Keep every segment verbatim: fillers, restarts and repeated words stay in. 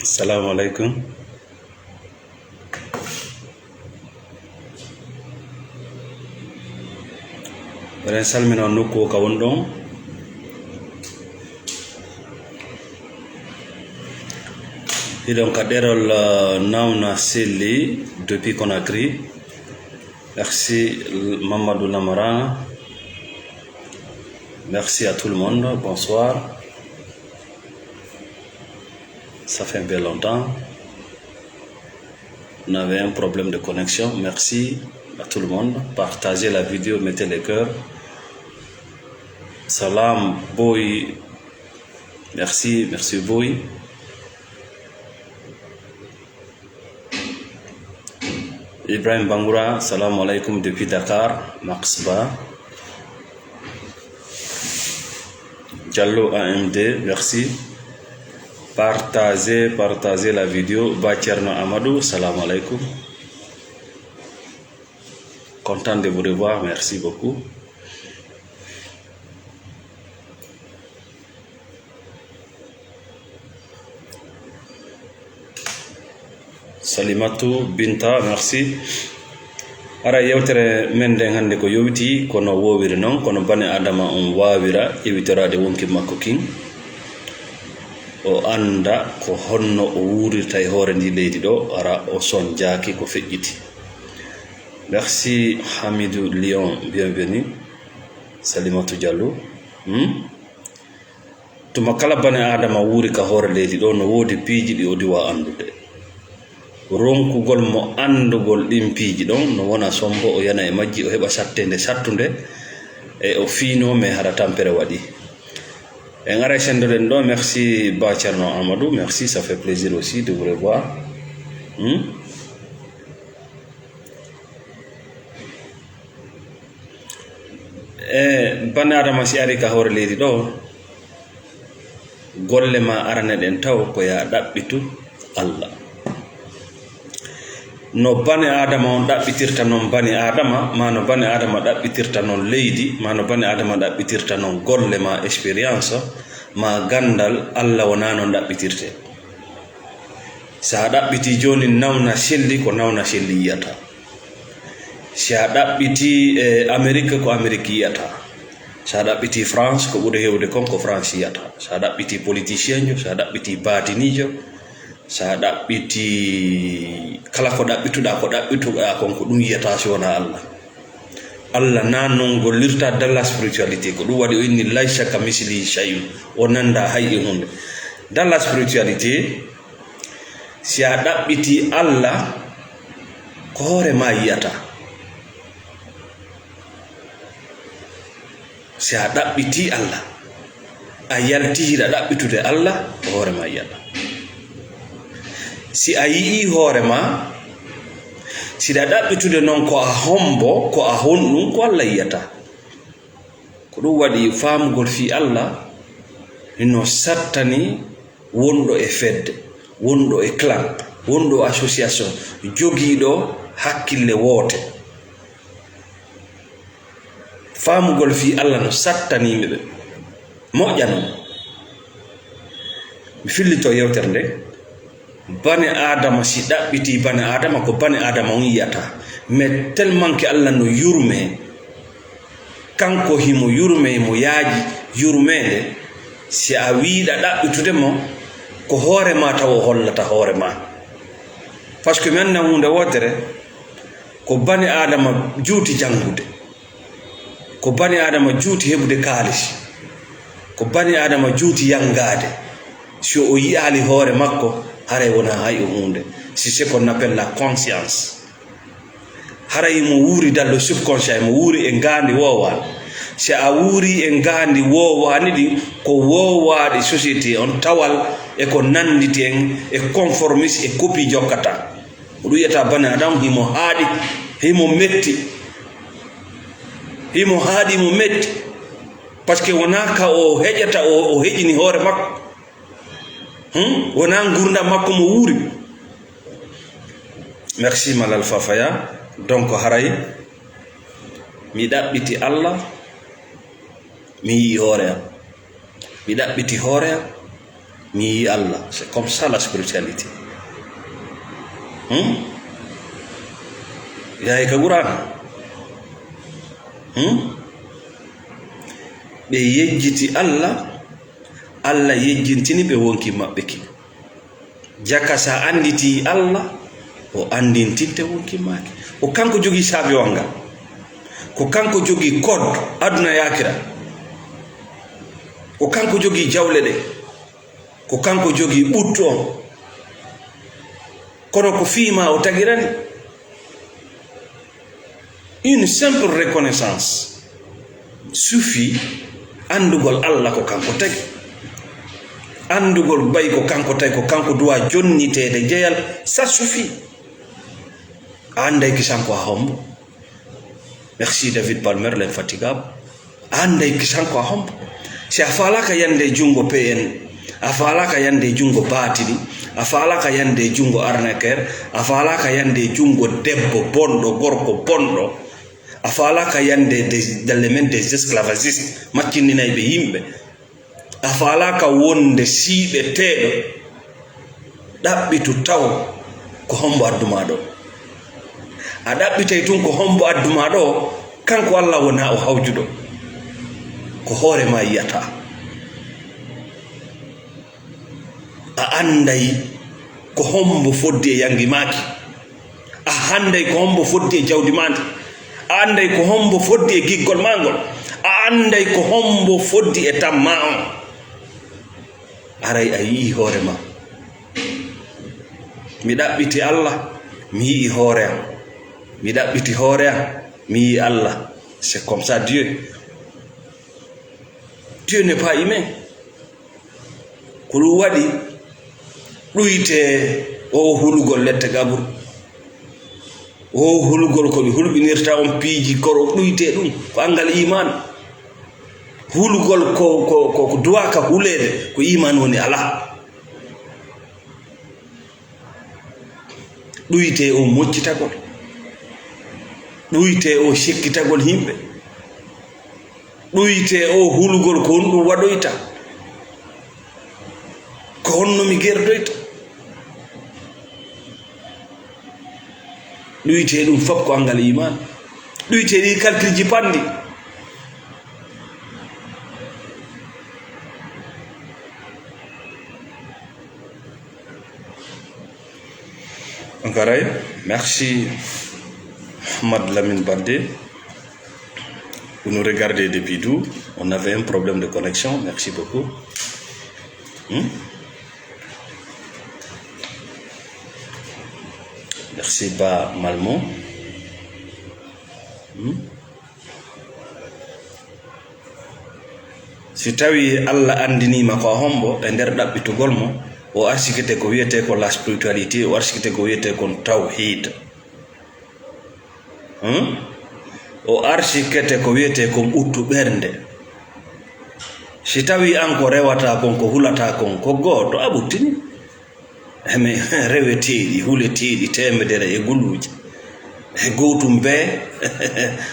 Assalamu alaikum. Eɗen salmina on nokku o ka won ɗon. Hiɗon ka ɗerol, uh, Nawna Selli depuis Conakry. Merci, Mamadou Lamara. Merci à tout le monde. Bonsoir. Ça fait un peu longtemps. On avait un problème de connexion. Merci à tout le monde. Partagez la vidéo, mettez les cœurs. Salam Boy. Merci, merci Boy. Ibrahim Bangoura, salam alaikum depuis Dakar, Max Ba. Diallo A M D, merci. Partagez, partagez la vidéo. Ba Thierno Amadou, salam alaikum. Content de vous revoir, merci beaucoup. Salimatu Binta, merci. Ara yewtere men nden hannde ko yowiti, kono woowiri noon, kono bane Adama on waawira ƴewitoraade wonki makko kin. O annda ko honno o wuurirta e hoore ndi leydi ɗo, ara o sonjaaki ko feƴƴiti. Merci Hamidou Lyon, bienvenue. Salimatu Diallo. Hmm? Tuma kala bane Adama wuuri ka hoore leydi ɗo, no woodi piiji ɗi o diwa anndude. Ronkugol mo anndugol ɗin piiji ɗon, no wona sombo, o yana e majji, o heɓa satteende sattunde, e o fiinoo, mais hara tampere waɗi. En aray senndoɗen ɗo, merci Ba Thierno Amadou, merci, ça fait plaisir aussi de vous revoir. Hmm? E bane Adama si ari ka hoore leydi ɗo, golle ma arane ɗen taw ko ya ɗaɓɓitu Allah. No bane Adama on ɗaɓɓitirta non bane Adama, ma no bane Adama ɗaɓɓitirta non leydi, ma no bane Adama ɗaɓɓitirta non golle ma expérience, ma gandal, Allah wona non ɗaɓɓitirte. Sa ɗaɓɓiti joni nawna selli, ko nawna selli yiyata. Si a ɗaɓɓiti, eh, Amérique, ko Amérique yiyata. Si a ɗaɓɓiti France, ko ɓuri hewde kon ko France yiyata. Si a ɗaɓɓiti politicien jo, si a ɗaɓɓiti batinijo, si a ɗaɓɓiti kala ko ɗaɓɓituɗa, ko ɗaɓɓituɗa kon ko ɗum yiyata si wona Allah. Allah na non gollirta dans la spiritualité. Ko ɗum waɗi o inni laysa ka misli shay'un. O nanda hay e hunde. Dans la spiritualité, si a ɗaɓɓiti Allah, ko hoore ma yiyata. Si a ɗaɓɓiti Allah, a yalti hiɗa ɗaɓɓitude Allah, ko hoore ma yiyata. Si a yi'i hoore ma, siɗa ɗaɓɓitude non ko a hombo, ko a honɗum, ko Allah yiyata. Ko ɗum waɗi faamugol fii Allah hino sattani wonɗo e fedde, wonɗo e clan, wonɗo association, jogiiɗo hakkille woote. Faamugol fii Allah no sattani yimɓe ɓe. Moƴƴa non. Mi fillito yewtere nde. Bane Aadama, si ɗaɓɓitii bane Aadama, ko bane Aadama on yiyata. Mais tellement que Allah no yurmee, kanko himo yurmee, mo yaaji yurmeende, si a wiiɗa ɗaɓɓitude mo, ko hoore ma taw o hollata hoore ma. Parce que mi annda huunde wootere, ko bane Aadama juuti janngude. Ko bani Aadama juuti heɓude kaalisi. Ko bani Aadama juuti yanngaade. Si o yi'aali hoore makko, haray wonaa hay o huunde. C'est ce qu'on appelle la conscience. Haray mo wuuri dans le subconscient, mo wuuri e ngaandi woowaani. Si a wuuri e ngaandi woowaani ɗi, ko woowaaɗi société on tawal e ko nannditi en e conformisme e copie jokkata. Ko ɗum wiyata bani Aadama, himo haaɗi, himo metti. Himo haaɗi, mo metti. Parce que wonaa ka o heƴata, o, o heƴini hoore makko. Hmm? Wonaa ngurndan makko mo wuuri. Merci, Malal Fafaya. Donc, haray mi ɗaɓɓiti Allah, mi yi'i hoore am. Mi ɗaɓɓiti hoore am, Mi yii Allah. C'est comme ça la spiritualité. Hmm? Yaay ka Qur'an. Hmm? Ɓe yejjiti Allah, Allah yejjintini ɓe wonki maɓɓe ki. Jaka sa annditi Allah, o anndintinte wonki maaki. Ko kanko jogii saabi wanga. Ko kanko jogii code aduna e akira. Ko kanko jogii jawle ɗe. Ko kanko jogii ɓuttu on. Kono ko fii ma o tagirani. Une simple reconnaissance suffit. Anndugol Allah ko kanko tagi. Anndugol bay ko kanko tagi, ko kanko duwa jonniteede jeyal, ça suffit. A annday kisan ko a hombo. Merci David Palmer, l'infatigable. A annday kisan ko a hombo. Si a faalaaka yande junngo P N, a faalaaka yande junngo baatili, a faalaaka yande junngo arnaqueur, a faalaaka yande junngo debbo bonɗo, gorko bonɗo, a faalaaka yande des, dans les mains des esclavagistes, maccinninayɓe yimɓe, a faalaaka wonde siiɓeteeɗo, ɗaɓɓitu taw ko hombo addu ma ɗo. A ɗaɓɓitay tun ko hombo addu ma ɗo, kanko Allah wona o hawjuɗo. Ko hoore ma yiyata. A anday ko hombo foddi e yangi maaki. A anday ko hombo foddi e jawdi ma ndi. A anday ko hombo foddi e giggol ma ngol. A anday ko hombo foddi e tamma on. Aray a yi'i hoore ma. Mi ɗaɓɓiti Allah, mi yi'i hoore am. Mi ɗaɓɓiti hoore am, mi yi'i Allah. C'est comme ça Dieu. Dieu n'est pas humain. Ko ɗum waɗi ɗuyte o hulugol lette gabru. O hulugol ko ɓe hulɓinirta on piiji koro ɗuyte ɗum. Ko anngal iman. Hulugol ko, ko, ko, ko duwaka huleede, ko iman woni alaa. Ɗuyte o moccitagol. Ɗuyte o sekkitagol yimɓe. Ɗuyte o hulugol ko honɗum waɗoyta. Ko honno mi gerdoyta. Ɗuyte ɗum fof ko anngal iman. Ɗuyte ɗi kalkilji panɗi. Donc, Aray, merci Mohamed Lamine Baldé. Vous nous regardez depuis d'où? On avait un problème de connexion. Merci beaucoup. Hmm? Merci Ba Malmo. Hmm? Si tawii Allah anndiniima ko a hombo e nder ɗaɓɓitugol mo, o arsikete ko wiyetee ko la spiritualité, o arsikete ko wiyetee kon tawhid. Hmm? O arsikete ko wiyetee kon ɓuttu ɓernde. Si tawii an ko rewata kon, ko hulata kon, ko gooto, a ɓuttini. Emi reweteeɗi, huleteeɗi, teemedere e guluuje. E gootum bee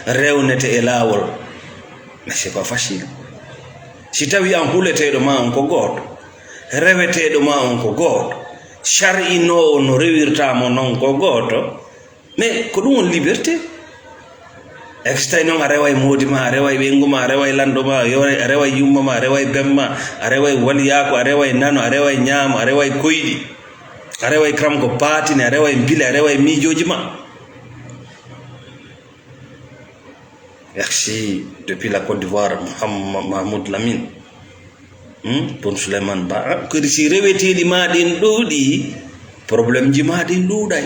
rewnete e laawol. Mais c'est pas facile. Si tawii an huleteeɗo ma on ko gooto, reweteeɗo ma on ko gooto, shar'inoowo no rewirta mo non ko gooto, mais ko ɗum woni liberté. Est-ce que tawi noon a reway moodi ma, a reway ɓeyngu ma, a reway lanɗo ma, a reway, a reway yumma ma, a reway ben ma, a reway waliyaaku, a reway nano, a reway ñaamo, a reway koyɗi, a reway karam ko baatini, a reway mbile, a reway miijooji ma? Merci depuis la Côte d'Ivoire, Mouham-, Mahmoud Lamine. Hmm? Bon Souleymane Ba. Ah, kadi si reweteeɗi ma ɗin ɗuuɗi, problème ji ma ɗin ɗuuɗay.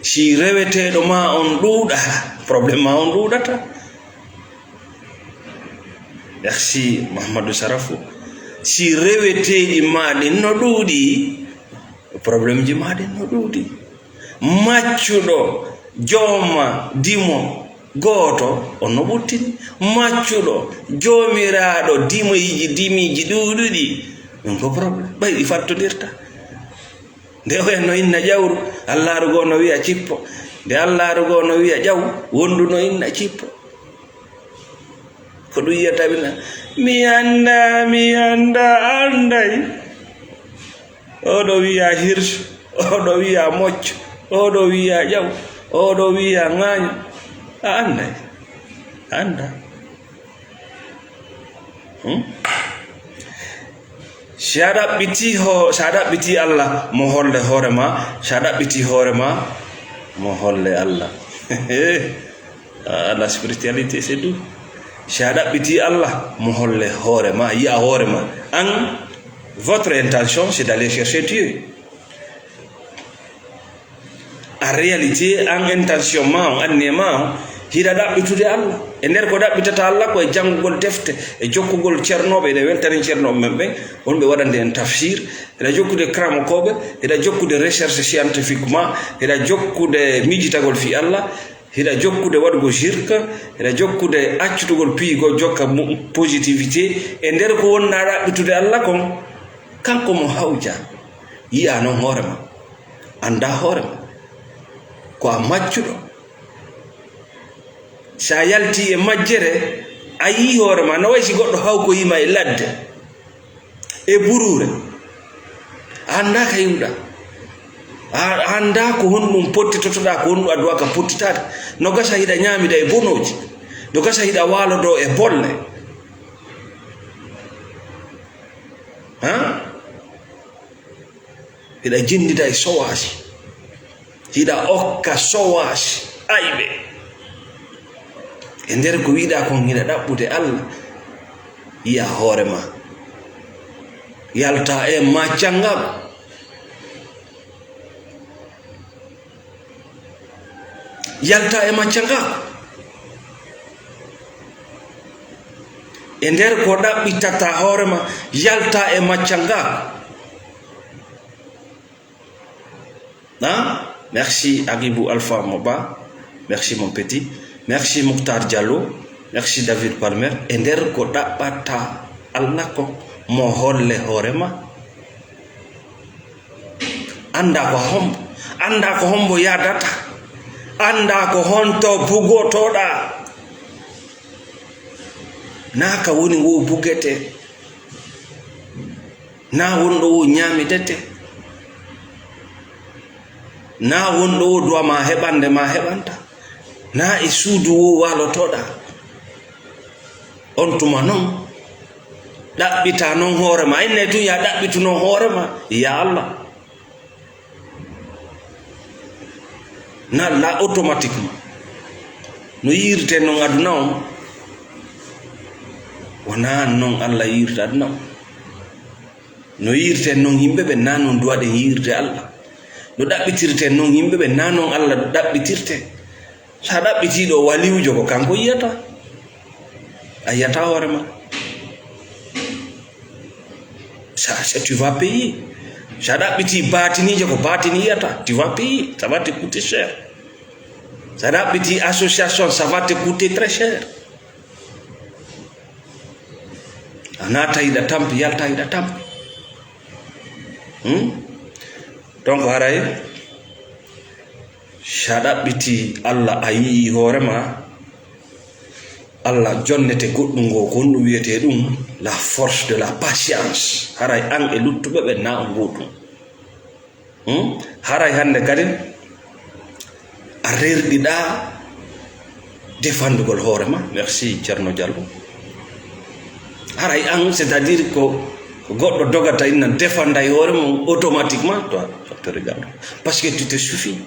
Si reweteeɗo ma on ɗuuɗa, problème ma on ɗuuɗata. Merci Mahamadou Sarafou. Si reweteeɗi ma ɗin no ɗuuɗi, problème ji ma ɗin no ɗuuɗi. Maccuɗo jooma dimo gooto, on no ɓuttini. Maccuɗo joomiraaɗo dimoyiji, dimiiji ɗuuɗuɗi, ɗum ko problème. Ɓay ɗi fattondirta. Nde oya no inna ƴawru, Allaaru goo no wiya cippo. Nde Allaaru goo no wiya ƴaw, wondu no inna cippo. Ko ɗum yiyata ɓe na, "Mi anndaa, mi anndaa, annday." Oɗo wiya hirsu, oɗo wiya mocco, oɗo wiya ƴaw, oɗo wiya ŋaaña. A annday. A annda. Hmm? Si a ɗaɓɓiti ho-, si a ɗaɓɓiti Allah, mo holle hoore ma, si a ɗaɓɓiti hoore ma, mo holle Allah. Ah, la spiritualité, c'est doux. Si a ɗaɓɓiti Allah, mo holle hoore ma, yi'a hoore ma. An, votre intention, c'est d'aller chercher Dieu. En réalité, an intention ma on, anniya ma on, hiɗa ɗaɓɓitude Allah. E nder ko ɗaɓɓitata Allah ko e janngugol defte, e jokkugol ceernooɓe, eɗen weltani ceernooɓe men ɓen, wonɓe waɗande en tafsir, eɗa jokkude kramokooɓe, eɗa jokkude recherche scientifiquement, eɗa jokkude miijitagol fii Allah, hiɗa jokkude waɗugol shirk, hiɗa jokkude accutugol piigol jokka mu-, positivité, e nder ko wonɗaa ɗaɓɓitude Allah kon, kanko mo hawja, yi'a non hoore ma, annda hoore ma, ko a maccuɗo. Si a yalti e majjere, a yi'i hoore ma, no way si goɗɗo hawkoyii ma e ladde. E buruure. A anndaa ka iwɗaa. A, a anndaa ko honɗum pottitotoɗaa, ko honɗum adduɗaa ka pottitaade. No gasa hiɗa ñaamida e bonooji. No gasa hiɗa waalodoo e bolle. Ha? Hiɗa jinndida e sowaaji. Hiɗa okka sowaaji ayɓe. E nder ko wiɗaa kon hiɗa ɗaɓɓude Allah, yi'a hoore ma. Yalta e maccangaaku. Yalta e maccangaaku. E nder ko ɗaɓɓitata hoore ma, yalta e maccangaaku. Hein? Merci Agibou Alpha Moba. Merci mon petit. Merci Mouktar Diallo. Merci David Palmer. E nder ko ɗaɓɓata Allah ko mo holle hoore ma. Annda ko hombo. Annda ko hombo yadata. Annda ko honto bugotoɗa. Na ka woni wo bugete. Na wonɗo wo ñamitete. Na wonɗo wo duwa ma heɓande ma heɓanta. Na e suudu wo walotoɗa. On tuma non, ɗaɓɓita non hoore ma. Inne tun ya ɗaɓɓitu non hoore ma. Ya Allah. Na la automatiquement. No yiirte non aduna on. Wona non Allah yiirta aduna on. No yiirte non yimɓe ɓe na non duwaɗen yiirde Allah. No ɗaɓɓitirte non yimɓe ɓe na non Allah ɗaɓɓitirte. Sa ɗaɓɓitiiɗo waliwjo ko kanko yiyata. A yiyata hoore ma. Ça, c'est, tu vas payer. Sa ɗaɓɓiti baatiniijo ko baatini yiyata, tu vas payer. Ça va te coûter cher. Sa ɗaɓɓiti association, ça va te coûter très cher. A naata hiɗa tampi, yalta hiɗa tampi. Hmm? Donc haray, sa ɗaɓɓiti Allah a yi'i hoore ma, Allah jonnete goɗɗum ngo, ko honɗum wiyetee ɗum? La force de la patience. Haray an e luttuɓe ɓen na on gotum. Hmm? Haray hannde kadi a rerɗiɗaa defandugol hoore ma. Merci Ceerno Diallo. Haray an, c'est-à-dire ko, ko goɗɗo dogata inna defanda e hoore mum automatiquement, toi, toi, tu regardes. Parce que tu te suffis.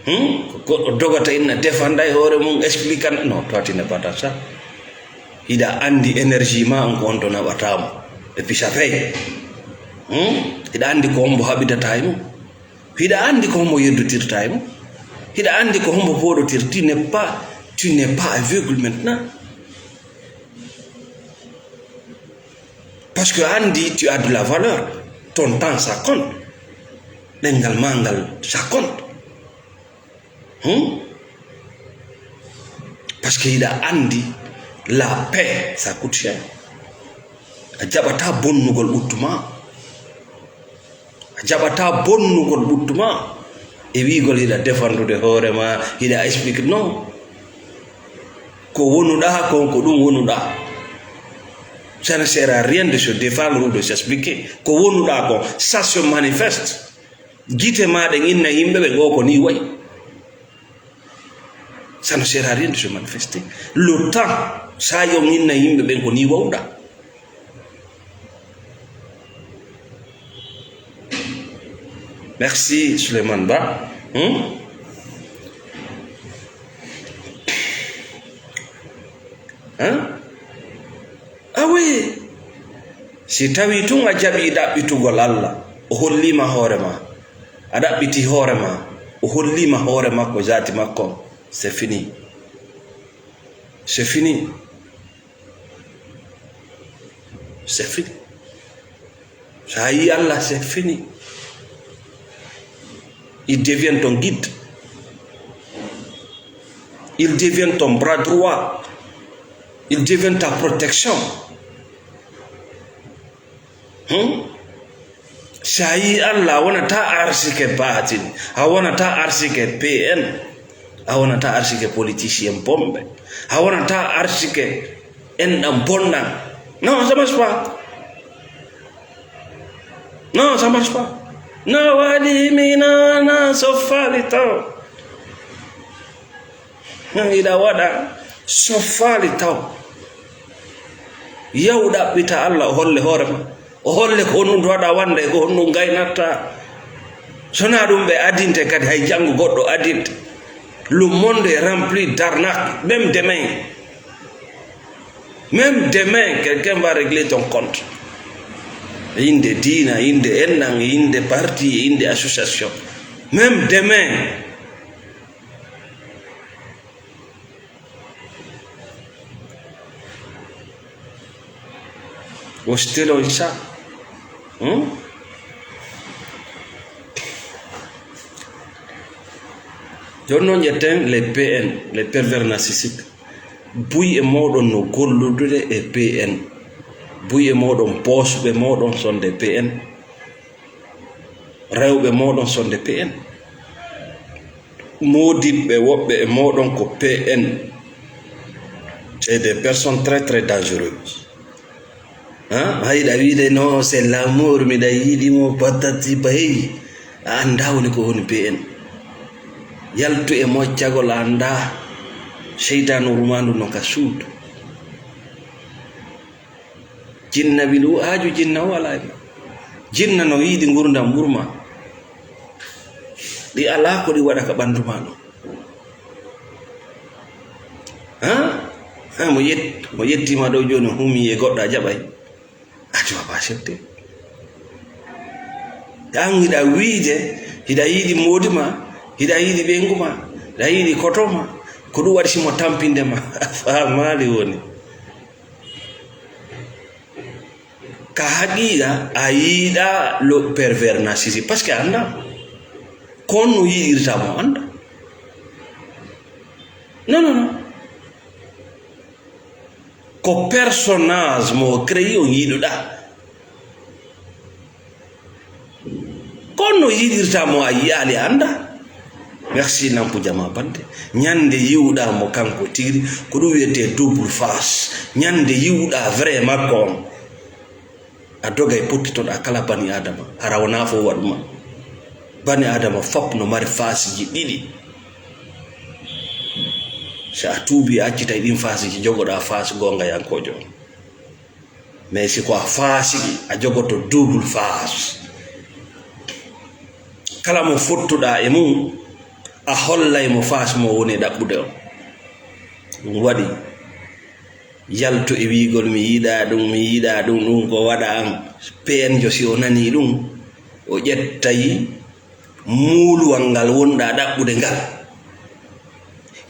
Hmm? Ko goɗɗo dogata inna defanda e hoore mum, expliquant. Non, toi, tu n'es pas dans ça. Hiɗa anndi énergie ma on ko on to naɓata mo. Et puis ça fait. Hmm? Hiɗa anndi ko hombo haɓidata e mum. Hiɗa anndi ko hombo yeddotirta e mum. Hiɗa anndi ko hombo pooɗotirta. Tu n'es pas, tu n'es pas aveugle maintenant. Parce que anndi, tu as de la valeur. Ton temps, ça compte. Ɗenngal ma ngal, ça compte. Hmm? Parce que hiɗa anndi, la paix, ça coûte cher. A jaɓata bonnugol ɓuttu ma. A jaɓata bonnugol ɓuttu ma. E wi'ugol hiɗa defandude hoore ma, hiɗa explique. Non. Ko wonuɗaa kon, ko ɗum wonuɗaa. Ça ne sert à rien de se défendre ou de s'expliquer. Ko wonuɗaa ko, ça se manifeste. Gite maa ɗen inna yimɓe ɓe, ngo ko ni wayi. Ça ne sert à rien de se manifester. Le temps, ça y on inna yimɓe ɓen ko ni wawɗa. Merci, Suleiman Ba. Hmm? Hein? Ah oui, si tawi tun a jaɓi ɗaɓɓitugol Allah, o holliima hoore ma, a ɗaɓɓiti hoore ma, o holliima hoore makko, zaati makko, c'est fini. C'est fini. C'est fini. Ça y est, Allah, c'est fini. Il devient ton guide. Il devient ton bras droit. Il devient ta protection. Hmm? Si a yii Allah, a wonata arsike baatin, a wonata arsike P N, a wonata arsike politicien bonɓe, a wonata arsike enɗan bonɗan. Non, ça marche pas. Non, ça marche pas. No waɗi mi nana so faali taw. Hiɗa waɗa so faali taw. Yaw ɗaɓɓita Allah, o holle hoore ma. O holle ko honɗum waɗa wande, ko honɗum gaynata. Sona ɗum ɓe adinte kadi, hay janngo goɗɗo adinte. Le monde est rempli d'arnaque, même demain. Même demain, quelqu'un va régler ton compte. Inde diina, inde enɗan, inde parti, inde association. Même demain. Wostelo, insa. Hmm? Jooni noon, ƴetten les P N, les pervers narcissiques. Buy e mooɗon no gollude e P N. Buy e mooɗon, boosɓe mooɗon sonde P N. Rewɓe mooɗon sonde P N. Moodibɓe woɓɓe e mooɗon ko P N. C'est des personnes très, très dangereuses. Hein? Hayɗa wiide, "Non, c'est l'amour, miɗa yiɗi mo, patati paheyi." A anndaa woni ko woni P N. Yaltu e moccagol, a anndaa. Seytaanu rumaandu no ka suudu. Jinna wi ndu aaju, jinna o alaa e ma. Jinna no yiɗi ngurndan ɓurma. Ɗi alaa ko ɗi waɗa ka ɓandu ma ɗo. Ha? Ha, mo yet-, mo yettima ɗo jooni, humi e goɗɗo a jaɓay. A tu vas pas accepter. An hiɗa wiide, hiɗa yiɗi moodi ma, hiɗa yiɗi ɓeyngu ma, hiɗa yiɗi koto ma, ko ɗum waɗi si mo tampinde ma. Fa maali woni. Ka haqiqa, a yiɗa lo pervers narcissique, parce que anda. Kon no yiɗirta mo anda. Non, non, non. Ko personnage mo créé on yiɗuɗa. Kon no yiɗirta mo a yiyaali anda. Merci Lampu Jama Bande. Ñande yiwɗa mo kanko tigi, ko ɗum wiyete double face. Ñande yiwɗa vrai makko on. A dogay pottitoɗa kala bani Adama. Hara wona fof waɗuma. Bani Adama fop no mari faasiji ɗiɗi. Si a tuubi, a accitay ɗin faasiji, jogoɗa faas gongayankojo on. Mais si ko a faasiki, a jogoto double face. Kala mo fottuɗa e mum, a hollay mo face mo woni e ɗaɓɓude on. Ɗum waɗi, yaltu e wiigol, "Mi yiɗa ɗum, mi yiɗa ɗum, ɗum ko waɗa an." P N jo, si o nani ɗum, o ƴettay muuluwal ngal wonɗa ɗaɓɓude ngal.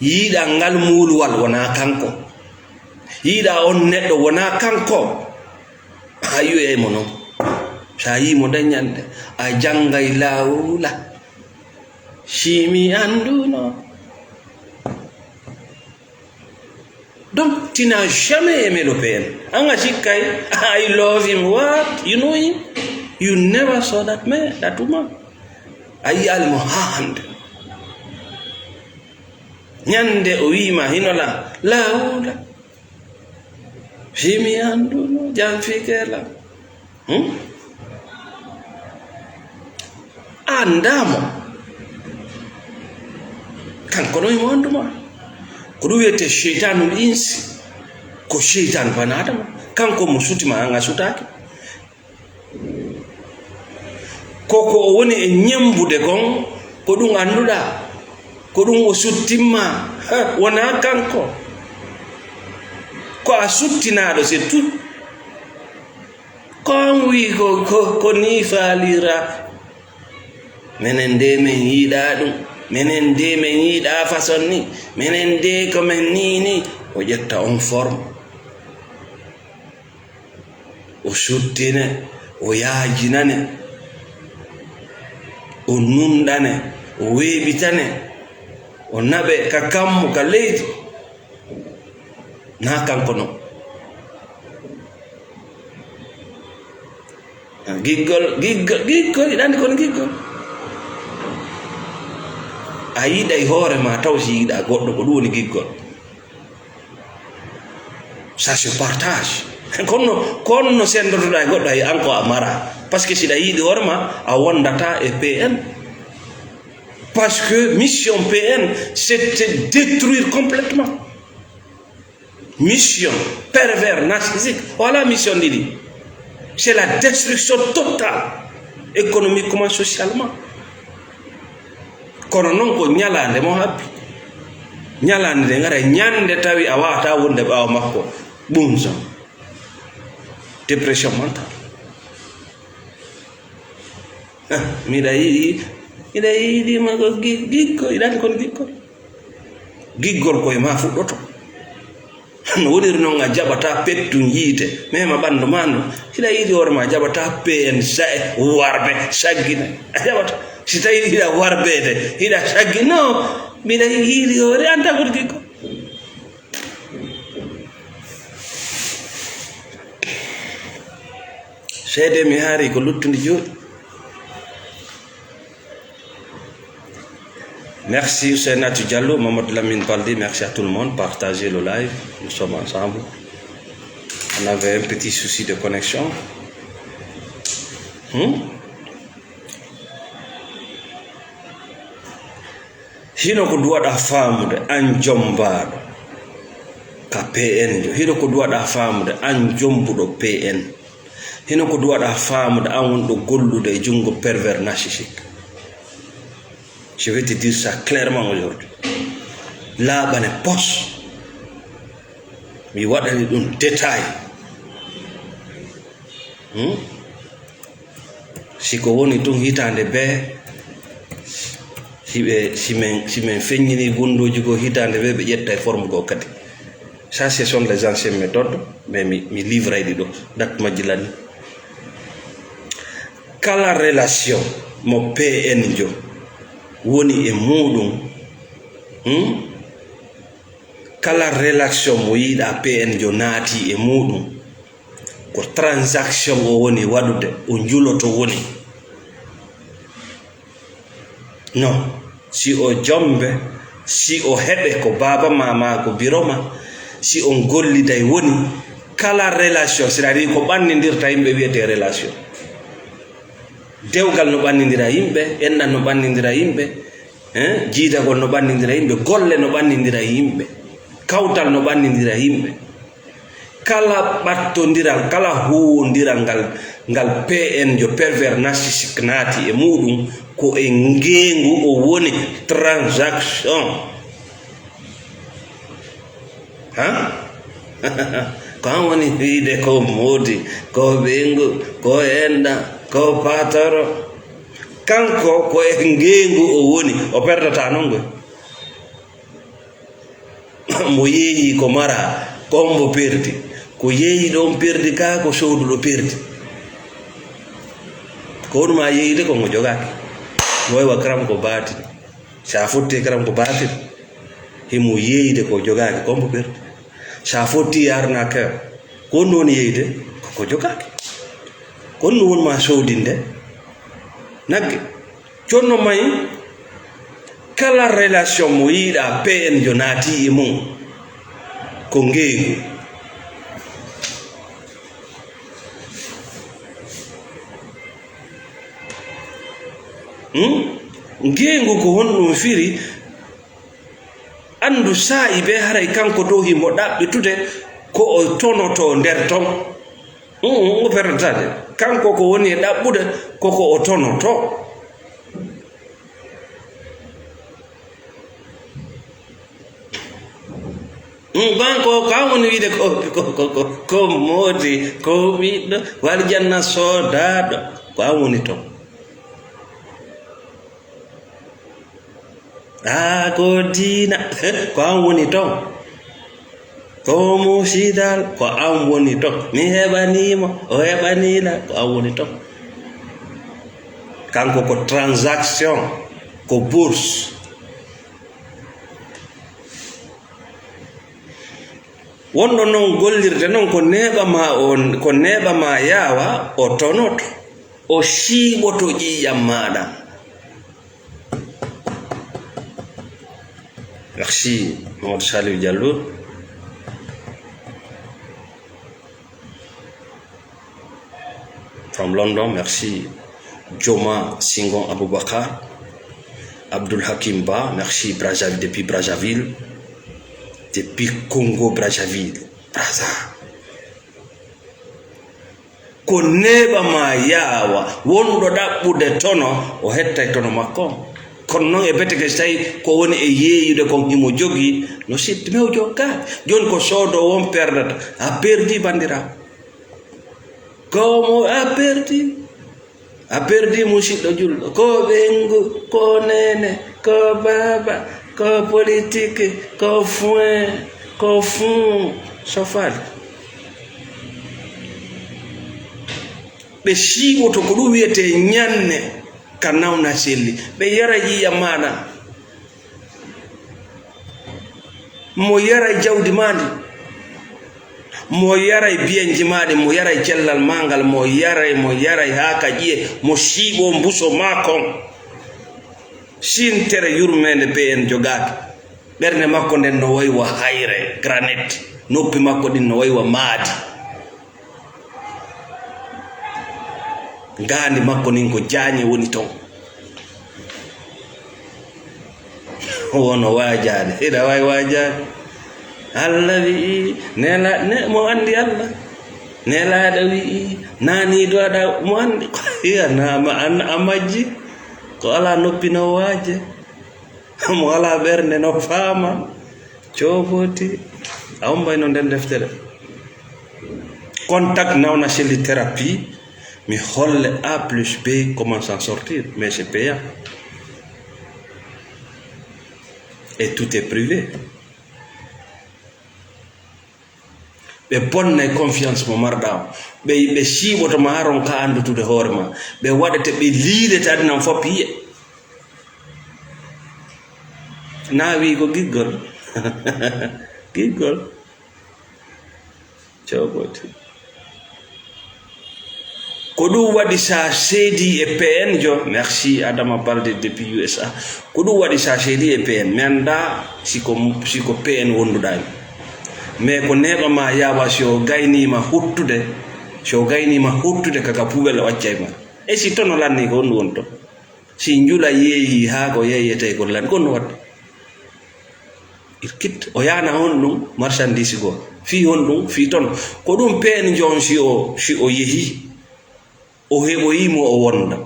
Yiɗa ngal muuluwal wona kanko. Yiɗa on neɗɗo wona kanko. A yi'ay mo non. Sa yi'i mo nden ñande, a jangay laawla. Si mi anduno. Donc, tu n'as jamais aimé le P N. An a sikkay, "I love him." What? You know him? You never saw that man, that woman. A yi'ali mo haa hande. Ñande o wi'ima hino la, laawla. Himi annduno jam fikela. Hmm? Anndamo. Kanko no imo annduma. Ko ɗum wiyetee seytaanul insi. Ko seytaan bana Adama. Kanko mo sutima an a sutaaki. Ko ko o woni e ñemmbude kon, ko ɗum annduɗaa. Ko ɗum o suttimma. Ha, wonaa kanko. Ko a suttinaaɗo, c'est tout. Ko an wi'i ko, ko, ko nii faalira. Menen de men yiɗaa ɗum. Menen de men yiɗaa façon nii. Menen de ko men nii nii. O ƴetta on forme. O suttine, o yaajinane, o nunɗane, o weeɓitane, o naɓe ka kammu, ka leydi. Na kanko no. Giggol, giggol, giggol, yiɗande kono giggol. A yiɗay hoore ma taw si yiɗa goɗɗo, ko ɗum woni giggol. Ça se partage. Kono, kono no senndotoɗaa e goɗɗo, hay an ko a mara. Parce que si ɗa yiɗi hoore ma, a wondata e P N. Parce que mission P N, c'est de détruire complètement. Mission pervers, narcissique. Voilà mission ɗiɗi. C'est la destruction totale, économiquement, socialement. Kono noon ko ñalaande mo habbi. Ñalaande nde ngara ñande tawi a waawata wonde ɓaawo makko. Ɗum son. Dépression mentale. Ah, miɗa yiɗi, miɗa yiɗi ma ko gi-, gikko, yiɗande kono gikkol. Giggol koye ma fuɗɗoto. No woniri noon a jaɓata pettun yiite, mema ɓanndu ma ndu. Hiɗa yiɗi hoore ma jaɓata P N sa-, warɓe, saggina. A jaɓata. Si tawi hiɗa warbeede, hiɗa saggino, miɗa yiɗi hoore an tagol gikko. Seede mi haari ko luttundi jooɗi. Merci Seynatu Diallo, Mamadou Lamine Baldi, merci à tout le monde. Partagez le live, nous sommes ensemble. On avait un petit souci de connexion. Hmm? Hino ko duwaɗa faamude an jombaaɗo ka P N jo. Hino ko duwaɗa faamude an jombuɗo P N. Hino ko duwaɗa faamude an wonɗo gollude e junngo pervers narcissique. Je vais te dire ça clairement aujourd'hui. Laaɓane pos. Mi waɗani ɗum détail. Hmm? Si ko woni tun hitaande bee, si ɓe, si men, si men feññini wundooji goo hitaande bee, ɓe ƴetta e forme goo kadi. Ça, ce sont les anciennes méthodes, mais mi, mi livray ɗi ɗo, date majji lani. Kala relation mo P N jo woni e muuɗum, hmm? Kala relation mo yiɗa P N jo naati e muuɗum, ko transaction o woni waɗude, o njuloto woni. Non, si o jombe, si o heɓe ko baaba ma, ma ko biro ma, si on golliday woni, kala relation, c'est-à-dire ko ɓannindirta yimɓe wiyete relation. Dewgal no ɓannindira yimɓe, enɗan no ɓannindira yimɓe, eh, jiidagol no ɓannindira yimɓe, golle no ɓannindira yimɓe, kawtal no ɓannindira yimɓe. Kala ɓattondiral, kala huuwondiral ngal, ngal P N jo pervers narcissique naati e muuɗum, ko e ngeengu o woni, transaction. Ha? Ko an woni wiide ko moodi, ko ɓeyngu, ko enɗa, ko patoro. Kanko ko e ngeengu o woni, o perdata noon ngoy. Mo yeeyi ko mara, ko mbo perdi. Ko yeeyi ɗo on perdi ka, ko sooduɗo perdi. Ko honuma yeeyde ko ngo jogaaki. Mo wayi wa karam ko baatin. Sa fotti e karam ko baatin. Himo yeeyde ko jogaaki, ko mbo perdi. Sa fotti e arnaqueur, ko honno woni yeeyde? Ko ko jogaaki. Ko honno woni ma soodinde? Nagge. Jonno mayi, kala relation mo yiɗa P N jo naati e mum, ko ngeengu. Hmm? Ngeengu ko honɗum firi? Anndu saa'i bee haray kanko too himo ɗaɓɓitude ko o tonotoo nder ton. Hmm, o perdatade. Kanko ko woni e ɗaɓɓude ko ko o tonotoo. Mm, kanko ko an woni wiide ko, ko, ko, ko, ko moodi, ko ɓiɗɗo, wal janna soodaaɗo, ko an woni ton. Aa, ko diina, ko an woni ton. Ko musidal, ko an woni ton. Mi heɓanii mo, o heɓanii la, ko an woni ton. Kanko ko transaction, ko bourse. Wonɗo non gollirde non ko neeɓa ma on, ko neeɓa ma yaawa, o tonoto, o siiɓoto ƴiiƴam maaɗa. Merci, Mamadou Saliou Diallo. From London, merci. Joma Singon Abubakar. Abdul Hakim Ba, merci Brazzaville, depuis Brazzaville. Depuis Congo Brazzaville. Brazza. Ko neeɓa ma yaawa, wonɗo ɗaɓɓude tono, o hettay tono makko. Kono non e bete ke so tawi ko woni e yeeyude kon himo jogii, no sitti, mais o joggaaki. Jooni ko soodoowo on perdata, a perdi, banndiraawo. Ko mo a perdi. A perdi, musiɗɗo julɗo. Ko ɓeyngu, ko neene, ko baaba, ko politique, ko foin, ko fun. So faali. Ɓe siiɓoto ko ɗum wiyetee ñanne ka nawna selli. Ɓe yara ƴiiƴam maaɗa. Mo yaray jawdi maa ndi, mo yaray biyanji maa ɗi, mo yaray cellal maa ngal, mo yaray, mo yaray haa ka ƴiye, mo siiɓoo mbuso maa kon. Siintere yurmeende P N jogaaki. Ɓernde makko nden no wayi wa hayre, granit. Noppi makko ɗin no wayi wa maadi. Ngaandi makko nin ko jaañe woni ton. Wono waajaade, ina waawi waajaade. Allah wi'i, nela-, ne-, mo anndi Allah. Nelaaɗo wi'i, naaniiɗo aɗa mo anndi. Iya, na ma an-, a majji. Ko alaa noppi no waaje. Mo alaa ɓernde no faama. Coofoti. A ommbay no nden deftere. Contact nawna selli thérapie. Mi holle A plus B comment s'en sortir. Mais c'est payant. Et tout est privé. Ɓe bonnay confiance mo marɗaa on. Ɓe, ɓe siiɓoto ma haron ka anndutude hoore ma. Ɓe waɗete, ɓe liilete aduna on fof piye. Na wii ko giggol. Giggol. Cewbote. Ko ɗum waɗi sa seedi e P N jo, merci Adama Balde depuis U S A. Ko ɗum waɗi sa seedi e P N, mi annda si ko, si ko P N wonduɗaa mi. Mais ko neeɓa ma yaawa si o gayniima huttude, si o gayniima huttude kaka poubelle o accay ma. E si tono lanni ko honɗum woni ton? Si njula yeeyi haa ko yeeyetee ko lanni, ko honno waɗde? Irkit, o yaana honɗum marchandise goo. Fii honɗum? Fii ton. Ko ɗum P N jo on si o, si o yehi, o heɓoyi mo o wonda.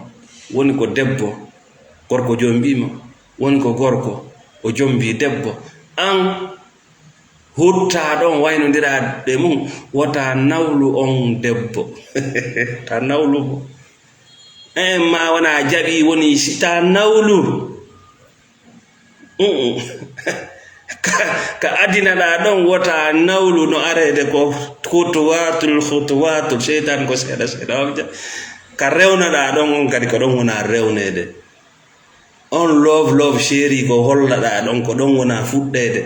Woni ko debbo, gorko jombii ma. Woni ko gorko, o jombii debbo. An huttaa ɗon waynondiraa e mum, wota nawlu on debbo. Ta nawlu mo. En ma wona jaɓi woni si ta nawlu. Mm-mm. Ka, ka adinaɗaa ɗon wota nawlu no areede ko kutuwaatul, kutuwaatul, seytan ko seeɗa, seeɗa on ja-, ka rewnaɗaa ɗon on kadi ko ɗon wona rewneede. On love, love, chéri ko hollaɗaa ɗon ko ɗon wona fuɗɗeede.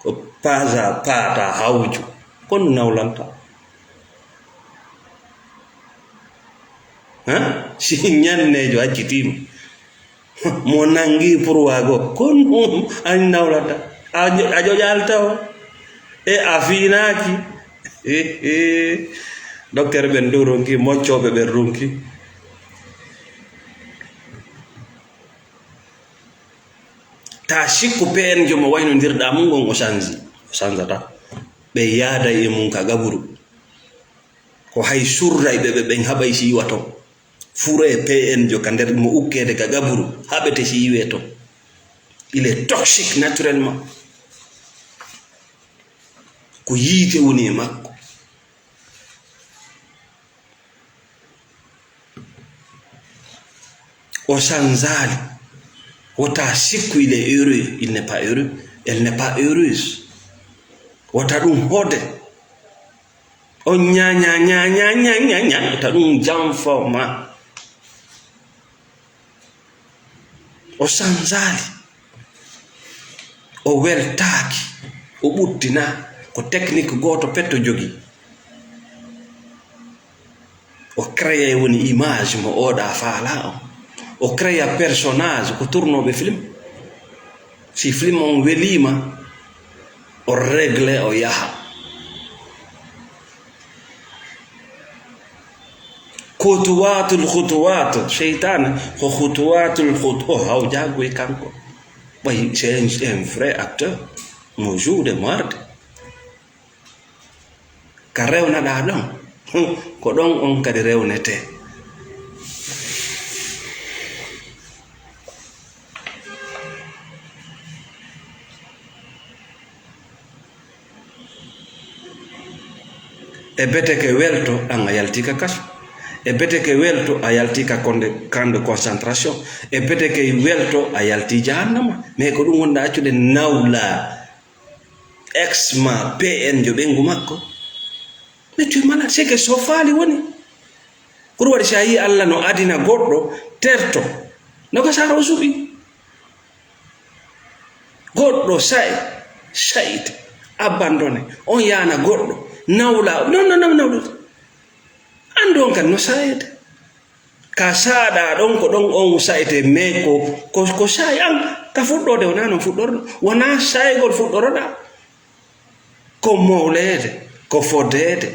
Ko pas à pas ta hawju. Kon nawlanta. Hein? Si ñanneejo accitiima. Mo nangi pour waago. Kon ɗum an nawlata. A jo-, a joƴal tawa. E a fiinaaki. Docteur ɓen dow ronki, moccooɓe ɓen ronki. Ta sikku P N jo mo waynondirɗa mum on o sanji, o sanjata. Ɓe yaada e mum ka gaburu. Ko hay surray ɓe, ɓe ɓen haɓay si yiwa ton. Fure P N jo ka nder mo ukkede ka gaburu, haɓete si yiwe ton. Il est toxique naturellement. Ko yiite woni e makko. O sanzaali. Wota sikku il est heureux. Il n'est pas heureux. Elle n'est pas heureuse. Wota ɗum hode. O ñaña, ñaña, ñaña, ñaña. Wota ɗum janfo ma. O sanzaali. O weltaaki. O ɓuttina. Ko technique gooto petto jogi. O créé woni image mo oɗa faala on. O créa personnage ko tournooɓe film. Si film on welima, o réglé, o yaha. Khutuwatul khutuwat, seytaane ko khutuwatul khut-, o hawjagu e kanko. Ɓay, c'est un, un vrai acteur. Mo joude mo arde. Ka rewnaɗaa ɗon, ko ɗon on kadi rewnetee. E beteke welto, an a yalti ka kaso. E beteke welto, a yalti ka konde, camp de concentration. E beteke welto, a yalti jahannama. Mais ko ɗum wonɗa accude nawla. Ex ma P N jo ɓengu makko. Mais tu es malade, c'est que so faali woni. Ko ɗum waɗi si a yii Allah no adina goɗɗo terto, no ka sara o suɓi. Goɗɗo sa'i, sa'ite, abandonné, on yaana goɗɗo, nawla, non, non, non, non. Andu on kan no sa'ete. Ka saaɗa ɗon, ko ɗon on sa'ete, mais ko, ko, ko sa'i an, ka fuɗɗoode wonaa non fuɗɗorɗo, wonaa sa'egol fuɗɗoroɗa. Ko mowleede, ko fodeede,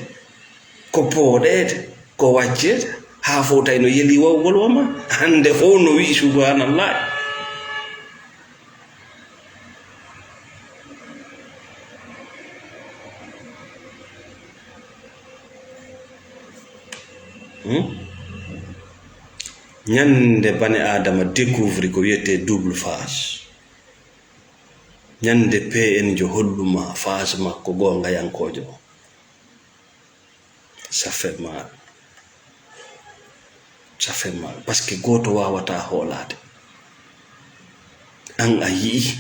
ko pooɗeede, ko wacceede, haa fof tawi no yeli wawgol woma, hannde fof no wi'i subhanallah. Hmm? Ñande bani Aadama découvri ko wiyetee double face. Ñande P N jo holluma face makko goongayankoojo. Ça fait mal. Ça fait mal. Parce que gooto waawata hoolaade. An a yi'i.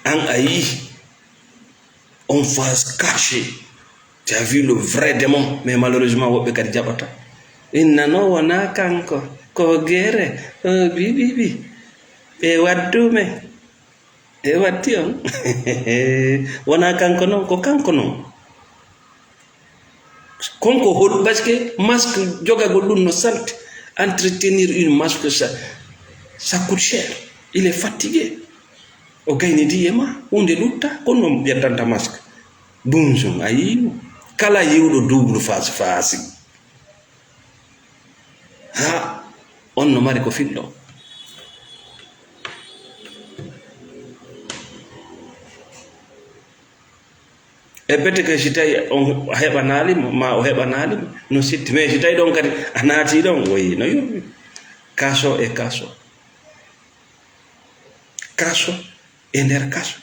An a yi'i. On face cachée. Tu as vu le vrai démon. Mais malheureusement, woɓɓe kadi jaɓata. Inna no wona kanko. Ko gere. O bi, bi, bi. Ɓe waddu men. E watti on. Wona kanko non, ko kanko non. Kon ko hol, parce que masque jogagol ɗum no salte. Entretenir une masque, ça, ça coûte cher. Il est fatigué. O gaynidi e ma, hunde lutta, kono non ƴettanta masque. Bunsun, a yiino. Kala yiwɗo double face, face. Ha, on no mari ko fillo. E bete kay, si tawi on heɓanaali mo, ma o heɓanaali mo, no sitti. Mais si tawi ɗon kadi a naati ɗon, woyi, no yurmi. Kaso e kaso. Kaso e nder kaso.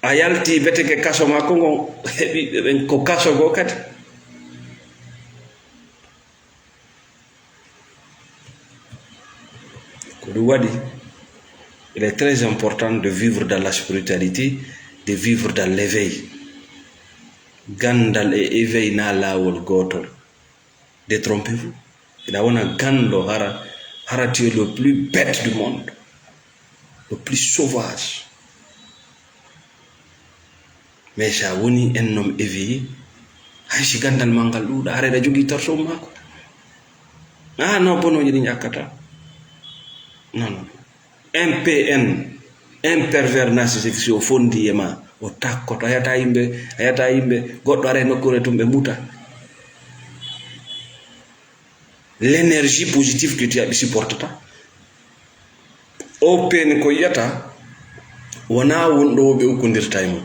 A yalti beteke kaso makko ngon, heɓiiɓe ɓen ko kaso goo kadi. Ko ɗum waɗi, il est très important de vivre dans la spiritualité, de vivre dans l'éveil. Ganndal e éveil na laawol gootol. Détrompez-vous. Hiɗa wona ganndo, hara, hara tu es le plus bête du monde, le plus sauvage. Mais sa woni un homme éveillé, hay si ganndal ma ngal ɗuuɗa, hara eɗa jogii torso maako. Ah non, bonooji ɗi ƴakkata. Non, non. Un P N, un pervers narcissique, si o fondi e ma, o takkoto, a yata yimɓe, a yata yimɓe, goɗɗo ara e nokkuure tun ɓe muta. L'énergie positive que tu as, ɓe supportata. O peeni ko yiyata, wonaa won ɗo ɓe ukkondirta e mum.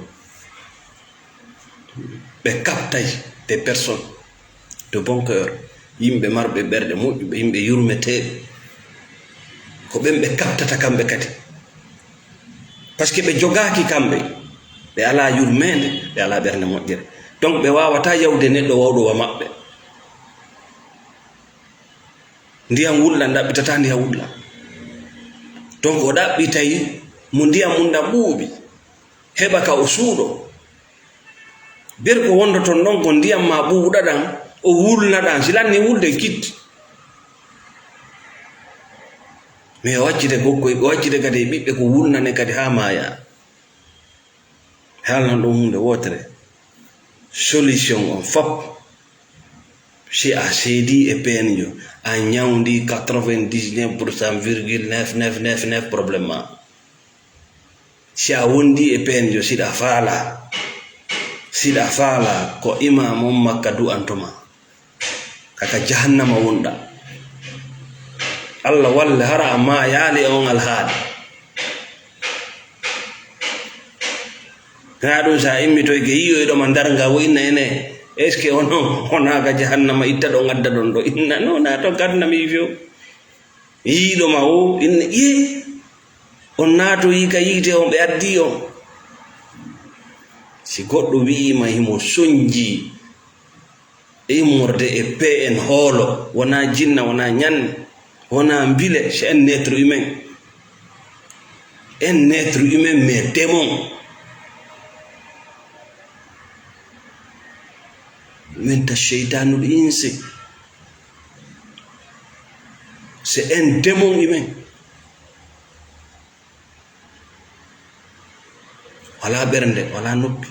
Ɓe kaɓtay des personnes de bon cœur, yimɓe marɓe ɓerɗe moƴƴuɓe, yimɓe yurmeteeɓe. Ko ɓen ɓe kaɓtata kamɓe kadi. Parce que ɓe jogaaki kamɓe, ɓe alaa yurmeende, ɓe alaa ɓernde moƴƴere. Donc ɓe waawataa yawde neɗɗo wawɗo wa maɓɓe. Ndiyam wulɗam ɗaɓɓitataa ndiyam wulɗam. Donc o ɗaɓɓitay mo ndiyam mum ɗam ɓuuɓi, heɓa ka o suuɗo. Ber ko wondoton ɗon ko ndiyam ma ɓuuɓɗa ɗam, o wulna ɗam, si lanni wulde kitti. Mais o accite gokkoy, o accite kadi e ɓiɓɓe ko wulnane kadi haa maaya. Haalnan ɗum huunde wootere. Solution on fop, si a seedii e peenjo, a ñawndii quatre-vingt-dix-neuf pour cent virgule neuf neuf neuf neuf problème ma. Si a wondii e peenjo, siɗa faala, siɗa faala ko imaam on makka du'anto ma. Ka ka jahannama wonɗa. Allah walle hara a maayaali e on alhaali. Haa ɗum sa immitoyke yiyoyɗo ma darnga wo inna ene, est-ce que ono wonaa ka jahannama itta ɗo ngadda ɗon ɗo? Inna no na to gadna mi few. Yiiɗo ma o inna ye. On naatoyi ka yiite on ɓe addi on. Si goɗɗo wi'ima himo sonji immorde e P N hoolo, wonaa jinna, wonaa ñanne, wonaa mbile, c'est un être humain. Un être humain, mais démon. Min ta sheytaanul insi. C'est un démon humain. Walaa ɓernde, walaa noppi.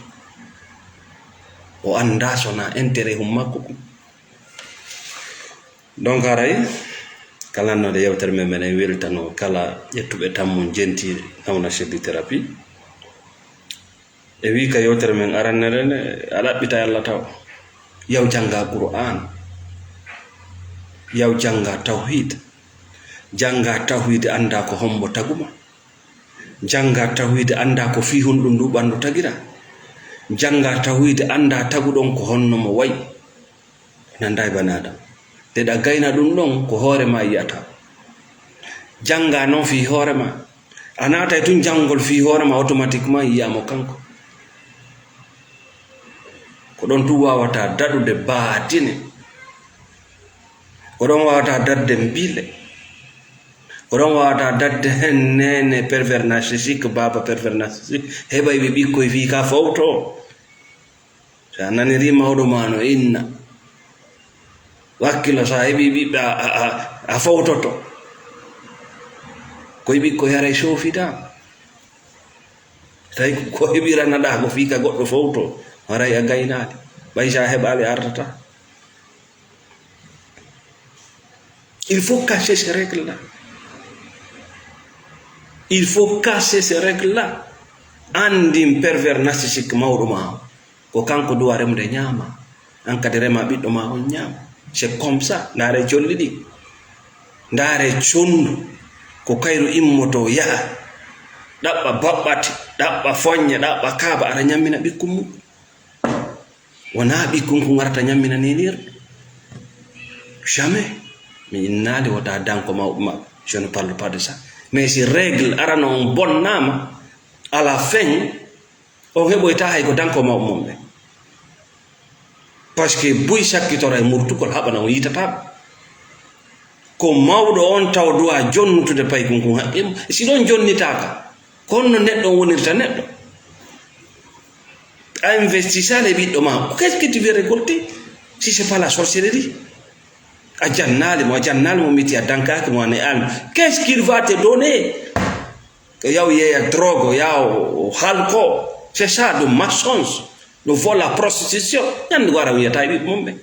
O anndaa so na intérêt hum makko kum. Donc haray, kala annode yewtere men, meɗen weltano kala ƴettuɓe tammum jenti nawna Cheddi Thérapie. E wii ka yewtere men arannere nde, a ɗaɓɓita Yalla taw. Yaw jannga Qur'an. Yaw jannga tawhid. Jannga tawhid, annda ko hombo taguma. Jannga tawhid, annda ko fii honɗum ndu ɓanndu tagira. Jannga tawhid, annda taguɗon ko honno mo wayi. Nanda e bani Adam. Nde ɗa gayna ɗum ɗon, ko hoore ma yiyata. Jannga non fii hoore ma. A naatay tun janngol fii hoore ma, automatiquement yiya mo kanko. Ko ɗon tun wawata daɗude baatine. Ko ɗon wawata daɗde mbile. Ko ɗon wawata daɗde hen nene pervers narcissique, baaba pervers narcissique. Heɓay ɓe ɓikkoy fii ka fowto. Si a nanirii mawɗo ma no inna, wakkilo so a heɓii ɓiɓɓe a, a, a, a fowtoto. Koye ɓikkoy haray soofita. Tawi ko heɓiranaɗaa ko fii ka goɗɗo fowto, haray a gaynaali. Ɓay si a heɓaali artata. Il faut casser ces règles-là. Il faut casser ces règles-là. Anndin pervers narcissique mawɗo ma on. Ko kanko duwa remude ñaama. An kadi rema ɓiɗɗo ma on ñaama. C'est comme ça. Ndaare colli ɗi. Ndaare condu. Ko kayru immoto yaha. Ɗaɓɓa baɓɓati, ɗaɓɓa foññe, ɗaɓɓa kaaba, ara ñammina ɓikkun mum. Wonaa ɓikkun kun arata ñammina ninirɗo. Jamais. Mi innaali wota danko mawɓe maɓɓe. Je ne parle pas de ça. Mais si règle arano on bonnaama, à la fin, on heɓoyta hay ko danko mawɓe mum ɓe. Parce que buy sakkitoray murtugol haɓana on yitataɓe. Ko mawɗo on taw duwa jonnutude paykun kun haqqe mum. Si ɗon jonnitaaka, ko honno neɗɗo on wonirta neɗɗo? A investissal e ɓiɗɗo ma. Qu'est-ce que tu veux récolter si c'est pas la sorcellerie? A jannaali mo, a jannaali mo miti, a dankaaki mo, a ne'aali mo. Qu'est-ce qu'il va te donner? O yaw yeeya drogue, o yaw o halko. C'est ça, ɗum mensonge. Ɗum vol la prostitution. Ñande wara wiyata e ɓiɓɓe mum ɓe.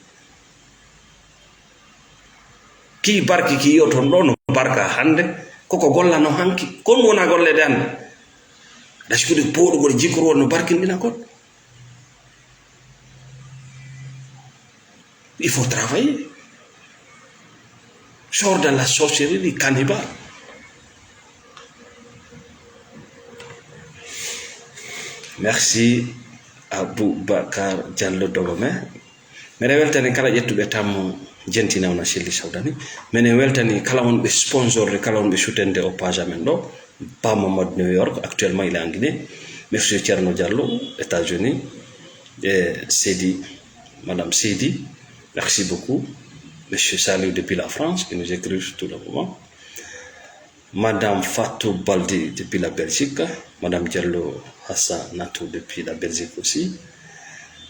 Ki barki ki yi'oton ɗo no barka hannde, koko gollano hanki. Kon wona gollede hannde. Aɗa sikkude pooɗugol jikruwol no barkinɗina kon. Il faut travailler. Sors de la sorcellerie cannibale. Merci Aboubacar Diallo Dogome. Mene weltani kala ƴettuɓe tammo jentinawna selli sawdani. Mene weltani kala wonɓe sponsor de, kala wonɓe soutende o page amen ɗo. Ba Mamadou New York, actuellement il est en Guinée. Monsieur Thierno Diallo, États-Unis. Et Seydi, Madame Seydi, merci beaucoup. Monsieur Saliou depuis la France qui nous écrit tout le moment. Madame Fatou Baldi depuis la Belgique, Madame Diallo Hassanatou depuis la Belgique aussi.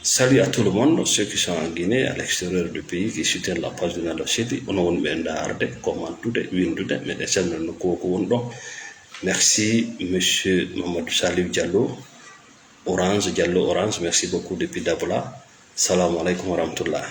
Salut à tout le monde, ceux qui sont en Guinée, à l'extérieur du pays, qui soutiennent la page de Nalo City. Ono wonɓe ndaarde, commentude, windude, meɗen salmina no koko won ɗo. Merci, Monsieur Mamadou Saliou Diallo, Orange, Diallo Orange, merci beaucoup depuis Dabola. Salamu alaikum wa rahmatullah.